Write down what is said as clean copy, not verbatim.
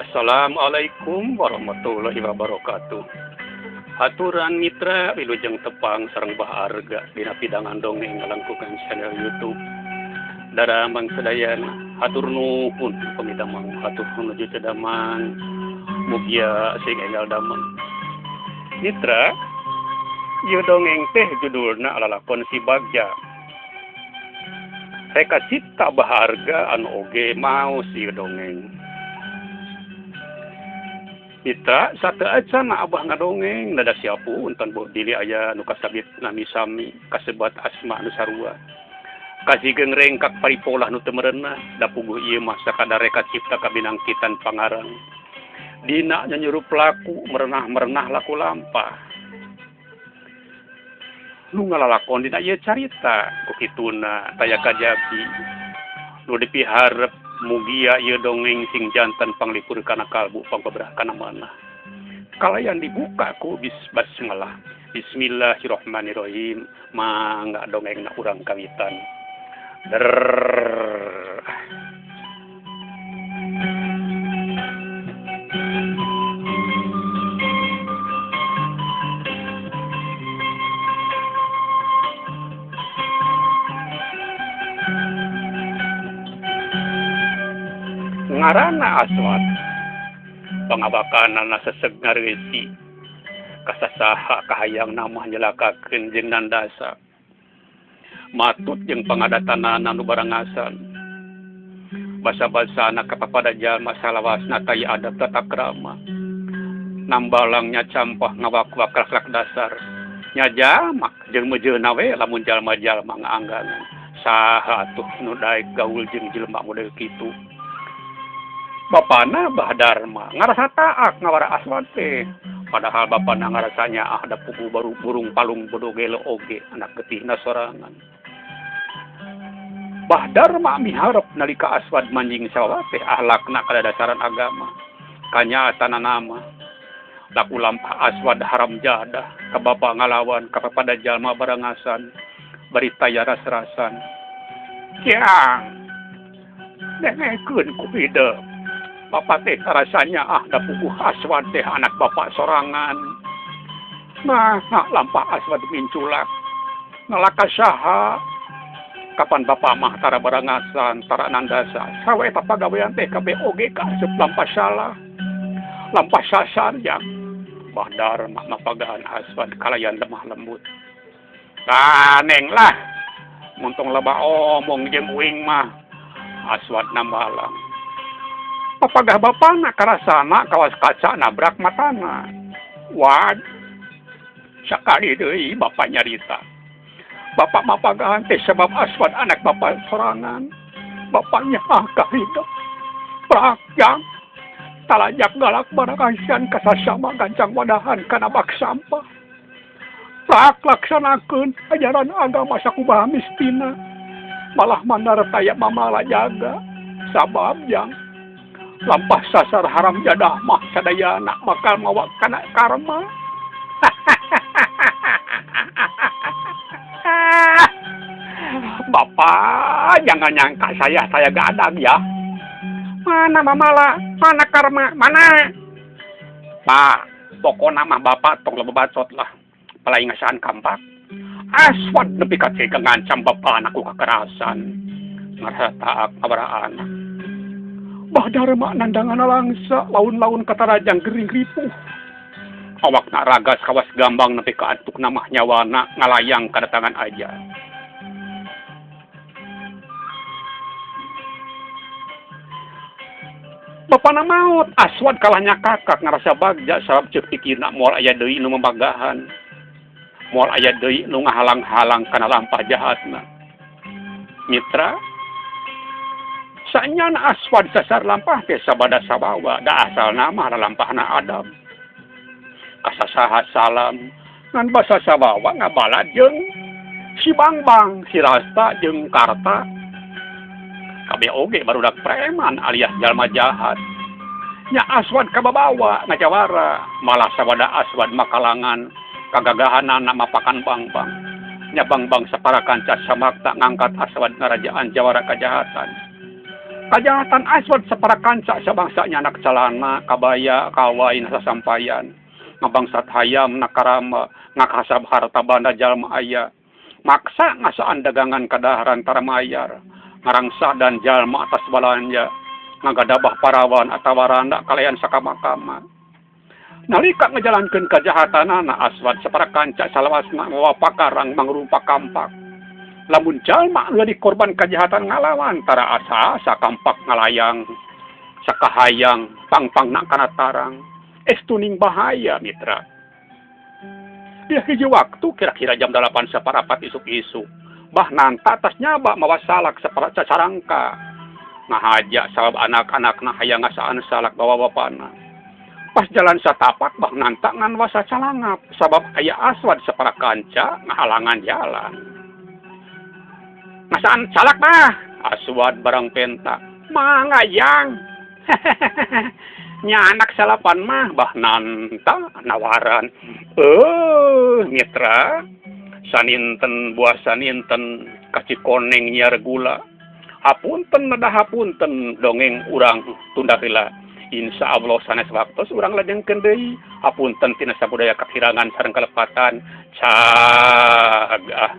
Assalamualaikum warahmatullahi wabarakatuh. Aturan mitra wilujeng tepang sareng baharga dina pidangan dongeng ngalangkungan channel YouTube. Daramang sadayana hatur nuhun pamidamang hatur nuju teu damang mugia sing enggal damang. Mitra, ieu dongeng teh judulna Lalakon Si Bagja. Reka cipta baharga anu oge maos ieu dongeng. Mitra, sateuacan abah ngadongeng nada siapu untan bilih aya nu kasabit nami sami kasebat asma anu sarua. Kasigeng rengkak paripolah nu teu merenah da puguh ieu mah sakadar reka cipta kabinangkitan pangarang. Dina nyanyurup laku merenah-merenah laku lampah. Nu ngalalakon dina ieu carita ku kituna taya kajabi. Nu dipiharep mugia ieu dongeng sing jantan panglipur kana kalbu pangpabrah kana manah. Kalayan dibuka ku basmalah. Bismillahirrahmanirrahim. Mangga dongengna urang kawitan. Der. Ngarana Aswad pangabakanana seseg ngareusi kasasaha kahayang namah nyelakakeun jeung nandasa matut jeung pangadatanana nu barangasan basa-basana kapapada jalma salawasna taya adab tata krama nambalangnya campah ngawak-wak akhlak dasar nya jamak jeung meujeuna we lamun jalma-jalma ngaangganan saha atuh nu daek gaul jeung jelema model kitu. Bapana Bah Dharma ngarasa taak ngawara Aswad teh. Padahal bapana ngarasanya ah da pugu baru burung palung bodo gelo oge anak getihna sorangan. Bah Dharma miharep nalika Aswad manjing sawah teh ahlakna kadadasaran agama. Kanyaatana nama laku lampah Aswad haram jadah ka bapa ngalawan ka papada jalma barangasan bari taya ras-rasan. Kiang dengekeun ku hideung. Bapak teh rasanya ah da puguh Aswad teh anak bapak sorangan. Nah, lampah Aswad minculak. Ngalaka saha. Kapan bapak mah tara barangasan, tara nandasa. Sawe eta pagawean teh kabeh oge kaasup lampah salah. Lampah sasar yang Bah Dharma mapagahan Aswad kalayan lemah lembut. Taneng lah. Muntong loba omong jeung uing mah. Aswad nambalang. Papagah bapana karasana kawas kaca nabrak matana. Wad sakali deui bapak nyarita. Bapak mapagahan teh sebab Aswad anak bapak sorangan. Bapaknya ah kahidep. Prakjang talajak galak barangasian kasasama gancang wadahan kana bak sampah. Prak laksanakeun ajaran agama sakumaha mistina. Malah mandar taya mamala jaga. Sabab jang lampah sasar haram jadah mah sadayana bakal mawa kana karma. Bapak jangan nyangka saya gadang ya. Mana mamala, mana karma, mana? Pak, pokona mah bapak tong loba bacot lah. Palai ngasaan kampak. Aswad nepi ka cega ngancam bapak anakku kekerasan. Ngarasa taak ngawara anak. Bah Dharma nandangan langsa laun-laun katarajang gering ripuh. Awakna ragas kawas gambang nepi ka antuk namah nyawana ngalayang kadatangan aja. Bapana maot Aswad kalahnya kakak ngarasa bagja sabab ceuk pikirna moal aya deui nu mamagahan. Moal aya deui nu ngahalang-halang kana lampah jahatna. Mitra, Sanyana Aswad sasar lampah teh sabada sabawa da asalna mah lalampahna Adam. Kasasaha salam ngan basa sabawa ngabalad jeung si Bangbang, si Rasta jeung Karta. Kabeh oge barudak preman alias jalma jahat. Nya Aswad kababawa ngajawara, malah sabada Aswad makalangan kagagahanana mapakan Bangbang. Nya Bangbang sapara kanca samakta ngangkat Aswad ngarajaan jawara kajahatan. Kajahatan Aswad sapara kanca sabangsa nyanak calana, kabaya, kawai sasampayan. Ngabangsat hayam nakarama, ngakasab harta banda jalma aya. Maksa ngasaan dagangan kadaharan taramayar. Ngarangsa dan jalma atas balanja. Ngagadabah parawan atawa randa kalayan sakama-kama. Nalika ngajalankeun kajahatanana Aswad sapara kanca salawasna mawa pakarang mangrumpak kampak. Lamun jalma nu jadi korban kajahatan ngalawan tara asa-asa kampak ngalayang sakahayang pangpangna kana tarang. Estuning bahaya mitra. Di hiji waktu kira-kira jam 8.15 isuk-isuk. Bah nanta tas nyaba mawa salak sapara cacarangka. Ngahaja sabab anak-anakna hayang ngasaan salak bawa bapana. Pas jalan satapak bah nanta ngan wasa calangap sabab aya Aswad sapara kanca ngahalangan jalan. Ngasaan salak bah Aswad barang penta mangga yang. Nya anak salapan mah bah nanta nawaran. Mitra saninten buah saninten kacikoneng nyiar gula. Hapunten nada hapunten dongeng urang tunda heula. Insya Allah sanes waktos urang lajengkeun deui. Hapunten tina sabudaya kakirangan sareng kalepatan. Cagah.